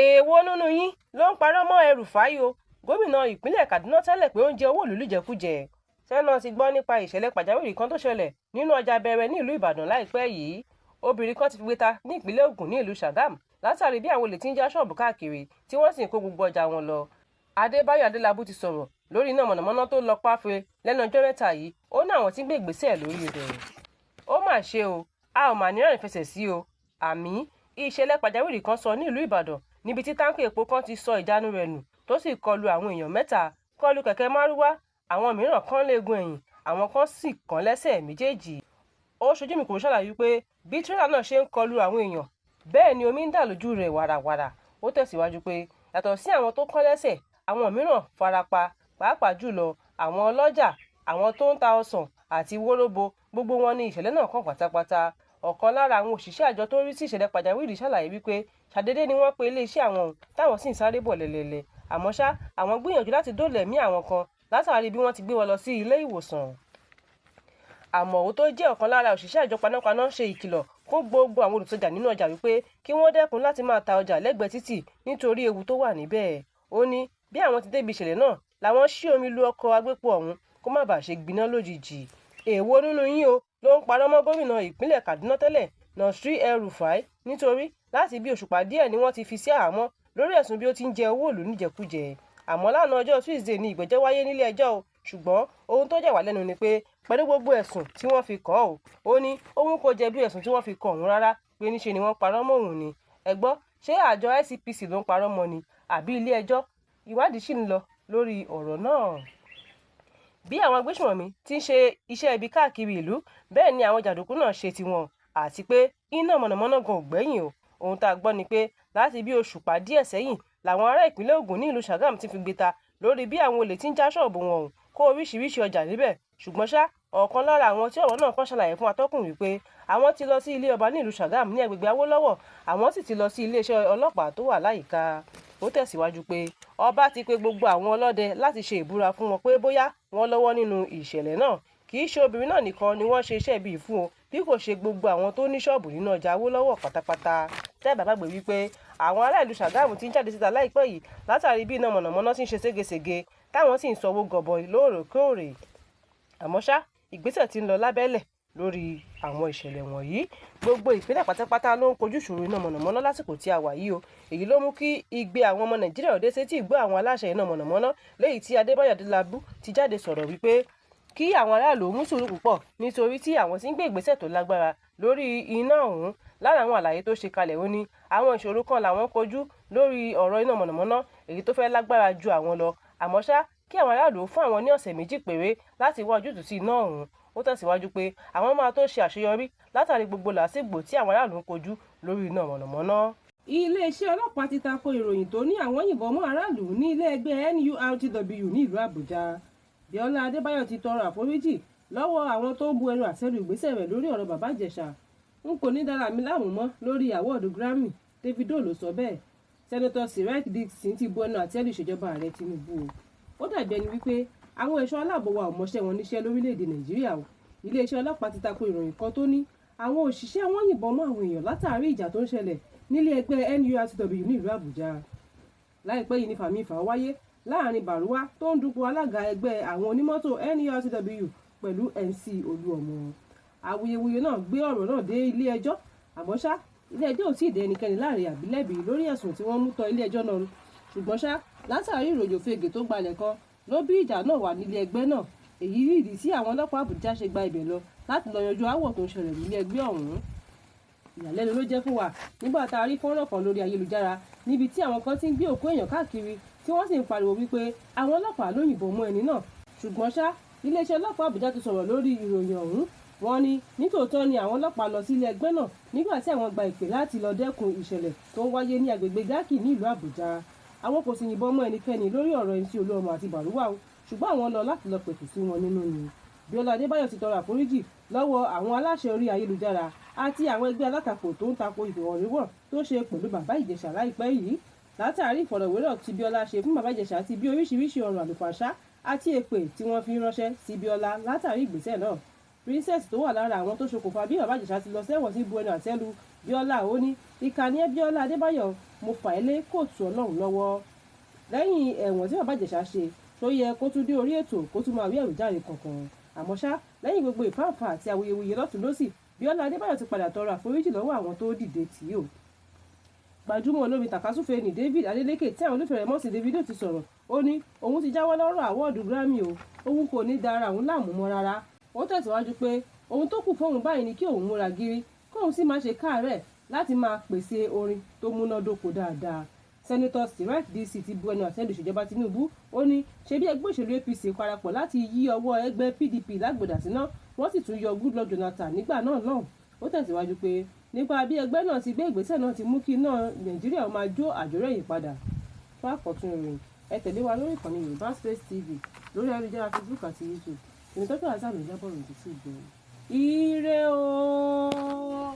Èèwọ̀ nínú yín ló ń parọ́ mọ́ El-Rufai o, gómìnà ìpínlẹ̀ Kaduna tẹ́lẹ̀, pé ó ń jẹ owó ìlú níjẹkújẹ. Sẹ́nà ti gbọ́ nípa ìṣẹ̀lẹ̀ pàjáwìrì kan tó ṣẹlẹ̀ nínú ọjà Bẹẹrẹ ní ìlú Ìbàdàn láìpẹ́ yìí. Obìnrin kan ti fi gbéta ní ìpínlẹ̀ Ògùn ní ìlú Ṣàgámù látàrí bí àwọn olè ti ń já ṣọ́ọ̀bù káàkiri tí wọ́n sì ń kó gbogbo ọjà wọn lọ. Adébáyọ̀ Adélábù ti sọ̀rọ̀ lórí iná mọ̀nàmọ́ná tó lọ páfe lẹ́nu ọjọ́ mẹ́ta yìí. Ó ní àwọn tí ń gbé ìgbésẹ̀ lórí rẹ̀. Ó mà ṣe o, a ò mà ní rẹ́rìn fẹsẹ̀ sí o. Àmì ìṣẹ̀lẹ̀ pàjáwìrì kan sọ ní ìlú Ìbàdàn níbi tí táǹkì epo kan ti sọ ìjánu rẹ̀ nù tó sì kọlu àwọn èèyàn mẹ́ta, kọlu kẹ̀kẹ́ márúwá, àwọn mìíràn kán léegun ẹ̀yìn, àwọn kan sì kán lẹ́sẹ̀ méjèèjì. Ó ṣojú mi kò ṣàlàyé pé bí tírélà náà ṣe ń kọlu àwọn èèyàn bẹ́ẹ̀ ni omi ń dà lójú rẹ̀ wàràwàrà. Ó tẹ̀síwájú pé yàtọ̀ sí àwọn tó kán lẹ́sẹ̀, àwọn mìíràn farapa, pàápàá jùlọ àwọn ọlọ́jà, àwọn tó ń ta ọsàn àti wóróbo, gbogbo wọn ni ìṣẹ̀lẹ̀ náà kàn pátápátá. Ọ̀kan lára àwọn òṣìṣẹ́ àjọ tó ń rí sí ìṣẹ̀lẹ̀ pàjáwìrì ṣàlàyé wípé ṣàdédé ni wọ́n pe iléeṣẹ́ àwọn táwọn sì ń sáré bọ̀ lẹ́lẹ́lẹ́. Àmọ́ ṣá, àwọn gbìyànjú láti dóòlà ẹ̀mí àwọn kan látàrí bí wọ́n ti gbé wọn lọ sí ilé ìwòsàn. Àmọ̀ó tó jẹ́ ọ̀kan lára òṣìṣẹ́ àjọ panápaná ṣe ìkìlọ̀ fún gbogbo àwọn olùtajà nínú ọjà wípé kí wọ́n dẹ́kun láti máa ta ọjà lẹ́gbẹ̀ẹ́ títì nítorí ewu tó wà níbẹ̀. Ó ní bí àwọn ti débi ìṣẹ̀lẹ̀ náà làwọn ṣí omi lu ọkọ̀ agbépo ọ̀hún kó má bàa ṣe gbiná lójijì. Èèwọ̀ nínú yín o ló ń parọ́ mọ́ gómìnà ìpínlẹ̀ Kaduna tẹ́lẹ̀, Nasir El-Rufai, nítorí láti bí òṣùpá díẹ̀ ni wọ́n ti fi sí àhámọ́ lórí ẹ̀sùn bí ó ti ń jẹ owó ìlú níjẹkújẹ. Àmọ́ lánàá ọjọ́ Tuesday ni ìgbẹ́jọ́ wáyé nílé ẹjọ́ o, ṣùgbọ́n ohun tó jà wá lẹ́nu ni pé pẹ̀lú gbogbo ẹ̀sùn tí wọ́n fi kàn án, ó ní òun kò jẹ̀bi ẹ̀sùn tí wọ́n fi kan òun rárá, pé níṣe ni wọ́n parọ́ mọ́ òun ni. Ẹ gbọ́, ṣé àjọ ICPC ló ń parọ́ mọ́ ni àbí ilé ẹjọ́? Ìwádìí sì ń lọ lórí ọ̀rọ̀ náà. Bí àwọn agbésùnmọ̀mí ti ń ṣe iṣẹ́ ibi káàkiri ìlú, bẹ́ẹ̀ ni àwọn jàǹdùkú náà ṣe tiwọn, àti pé iná mọ̀nàmọ́ná gan ò gbẹ́yìn o. Ohun tá a gbọ́ ni pé láti bí òṣùpá díẹ̀ sẹ́yìn làwọn ará ìpínlẹ̀ Ògùn ní ìlú Ṣàgámù ti fi gbéta lórí bí àwọn olè ti ń já ṣọ́ọ̀bù wọn ọ̀hún kó oríṣiríṣi ọjà níbẹ̀. Ṣùgbọ́n ṣá, ọ̀kan lára àwọn tí ọ̀rọ̀ náà kàn ṣàlàyé fún atọ́kùn wípé àwọn ti lọ sí ilé ọba ní ìlú Ṣàgámù ní agbègbè Awólọ́wọ̀, àwọn sì ti lọ sí iléeṣẹ́ ọlọ́pàá tó wà láyìíká. Ó tẹ̀síwájú pé ọba ti pe gbogbo àwọn ọlọ́dẹ láti ṣe ìbúra fún wọn pé bóyá wọ́n lọ́wọ́ nínú ìṣẹ̀lẹ̀ náà. Kì í ṣe obìnrin náà nìkan ni wọ́n ṣe iṣẹ́ ibi fún o, bí kò ṣe gbogbo àwọn tó ní ṣọ́ọ̀bù nínú ọjà Awólọ́wọ̀ pátápátá. Tẹ́ bá gbàgbé wípé àwọn ará ìlú Ṣàgámù ti ń jáde síta láìpẹ́ yìí látàrí bí iná mọ̀nàmọ́ná ti ń ṣe ségesège táwọn sì ń sanwó gọbọi lóòrèkóòrè. Àmọ́ ṣá, ìgbésẹ̀ tí ń lọ lábẹ́lẹ̀ lórí àwọn ìṣẹ̀lẹ̀ wọ̀nyí. Gbogbo ìpínlẹ̀ pátápátá ló ń kojú ìṣòro iná mọ̀nàmọ́ná lásìkò tí a wà yìí o. Èyí ló mú kí igbe àwọn ọmọ Nàìjíríà òde sétí ìgbọ́ àwọn aláṣẹ iná mọ̀nàmọ́ná léyìí tí Adébáyọ̀ Adélábù ti jáde sọ̀rọ̀ wípé kí àwọn aráàlú mú sùúrù púpọ̀ nítorí tí àwọn ti ń gbé ìgbésẹ̀ tó lágbára lórí iná ọ̀hún. Lára àwọn àlàyé tó ṣe kalẹ̀, ó ní àwọn ìṣòro kan làwọn kojú lórí ọ̀rọ̀ iná mọ̀nàmọ́ná èyí tó fẹ́ lágbára ju àwọn lọ. Àmọ́ ṣá, kí àwọn aráàlú fún àwọn ní ọ̀sẹ̀ méjì péré láti wá ojútùú sí iná ọ̀hún. Ó tẹ̀síwájú pé àwọn máa tó ṣe àṣeyọrí látàrí gbogbo làásìgbò tí àwọn aráàlú ń kojú lórí iná mọ̀nàmọ́ná. Iléeṣẹ́ ọlọ́pàá ti tako ìròyìn tó ní àwọn yìnbọn mọ́ aráàlú ní ilé ẹgbẹ́ NURTW ní ìlú Àbújá. Bíọ́lá Adébáyọ̀ ti tọrọ àforíjì lọ́wọ́ àwọn tó ń bu ẹnu àtẹ́ lu ìgbésẹ̀ rẹ̀ lórí ọ̀rọ̀ Bàbá Ìjẹ̀ṣà. N kò ní dára mi láàmú mọ́ lórí àwọ́ọ̀dù Grammy, Davido ló sọ bẹ́ẹ̀. Sẹ́nitọ́ Sirike Dixon ti bu ẹnu àtẹ́ lu ìṣèjọba ààrẹ Tinubu o. Ó dàbí ẹni wípé àwọn ẹ̀ṣọ́ aláàbò wa ò mọṣẹ́ wọn níṣẹ́ lórílẹ̀‐èdè Nàìjíríà o. Iléeṣẹ́ ọlọ́pàá ti tako ìròyìn kan tó ní àwọn òṣìṣẹ́ wọn yìnbọn mọ́ àwọn èèyàn látàrí ìjà tó ń ṣẹlẹ̀ nílé ẹgbẹ́ NURTW ní ìlú Àbújá. Láìpẹ́ yìí ni fàmífà wáyé láàrin Bàrúwá tó ń dupò alága ẹgbẹ́ àwọn onímọ́tò NURTW pẹ̀lú MC Olúọmọ. Awuyewuye náà gbé ọ̀rọ̀ náà dé ilé ẹjọ́. Àmọ́ ṣá, ilé ẹjọ́ ò tí ì dá ẹnikẹ́ni láre àbí lẹ́bi lórí ẹ̀sùn tí wọ́n mú tọ ilé ẹjọ́ náà. Ṣùgbọ́n ṣá, látàrí ìròyìn òfegè tó gbalẹ̀ kan ló bí ìjà náà wà nílé ẹgbẹ́ náà. Èyí rí ìdí tí àwọn ọlọ́pàá Àbújá ṣe gba ibẹ̀ lọ láti lọ yanjú aáwọ̀ tó ń ṣẹlẹ̀ nílé ẹgbẹ́ ọ̀hún. Ìyàlẹ́nu ló jẹ́ fún wa nígbà tá a rí fọ́nrán kan lórí ayélujára níbi tí àwọn kan ti ń gbé òkú èèyàn káàkiri tí wọ́n sì ń pariwo wípé àwọn ọlọ́pàá ló yìnbọn mọ́ ẹni náà. Ṣùgbọ́n ṣá, iléeṣẹ́ ọlọ́pàá Àbújá ti sọ̀rọ̀ lórí ìròyìn ọ̀hún. Wọ́n ní nítòótọ́ ni àwọn ọlọ́pàá lọ sí ilé ẹgbẹ́ náà nígbà tí àwọn gba ìpè láti lọ dẹ́kun ìṣẹ̀lẹ̀ tó ń wáyé ní agbègbè Garki ní ìlú Àbújá. Àwọn kò sì yìnbọn mọ́ ẹnikẹ́ni lórí ọ̀rọ̀ MC Olúọmọ àti Bàrúwá o, ṣùgbọ́n àwọn lọ láti lọ pẹ̀tù sí wọn nínú ni. Bíọ́lá Adébáyọ̀ ti tọrọ àforíjì lọ́wọ́ àwọn aláṣẹ orí ayélujára àti àwọn ẹgbẹ́ alátakò tó ń tako ìfọ̀rọ̀wérọ̀ tó ṣe pẹ̀lú Bàbá Ìjẹ̀ṣà láìpẹ́ yìí. Látàrí ìfọ̀rọ̀wérọ̀ tí Bíọ́lá ṣe fún Bàbá Ìjẹ̀ṣà àti bí oríṣiríṣi ọ̀rọ̀ àlùfàǹṣá àti èpè tí wọ́n fi ránṣẹ́ sí Bíọ́lá látàrí ìgbésẹ̀ náà. Princess tó wà lára àwọn tó ṣokùnfà bí Bàbá Ìjẹ̀ṣà ti lọ sẹ́wọ̀n sí bu ẹnu àtẹ́ lu Bíọ́lá ó ní ìkànnì ẹ Bíọ́lá Adébáyọ̀, mo fà ẹ́ lé kóòtù Ọlọ́run lọ́wọ́. Lẹ́yìn ẹ̀wọ̀n tí bàbá Ìjẹ̀ṣà ṣe tó yẹ kó tún dé orí ètò kó tún máa wí àwíjàre kankan. Àmọ́ ṣá, lẹ́yìn gbogbo ìfáǹfà àti awuyewuye lọ́tùn lósì, Bíọ́lá Adébáyọ̀ ti padà tọrọ àforíjì lọ́wọ́ àwọn tó dìde tì í o. Gbajúmọ̀ olórin tàkasúfèé ní David Adeleke tí àwọn olólùfẹ́ rẹ̀ mọ̀ sí Davido ti sọ̀rọ̀. Ó ní òun ti jáwọ́ lọ́rọ̀ àwọ́ọ̀dù Grammy o, òun kò ní da ara òun láàmú mọ́ rárá. Ó tẹ̀síwájú pé ohun tó kù fóun báyìí ni kí òun múra gírí, kóun sì má ṣe káàárẹ̀ láti máa pèsè orin tó múnádóko dáadáa. Sẹ́nitọ́ Siraj DC ti bu ẹnu àtẹ́ lu ìṣèjọba Tinubu. Ó ní ṣe bí ẹgbẹ́ òṣèlú APC parapọ̀ láti yí ọwọ́ ẹgbẹ́ PDP lágbòdà síná, wọ́n sì tún yọ Goodluck Jonathan nígbà náà lọ́hùn. Ó tẹ̀síwájú pé nípa bí ẹgbẹ́ náà ti gbé ìgbésẹ̀ náà ti mú kí iná Nàìjíríà máa jó àjórẹ̀yìn padà. Fún àkọ́tún ìròyìn, ẹ tẹ̀lé wa lórí ìkànnì Yorùbá Space TV lórí ayélujára Facebook àti YouTube. Tèmítọ́pẹ́ Hasan ló jábọ̀ ròyìn sí ìgbọ̀n. Ire o.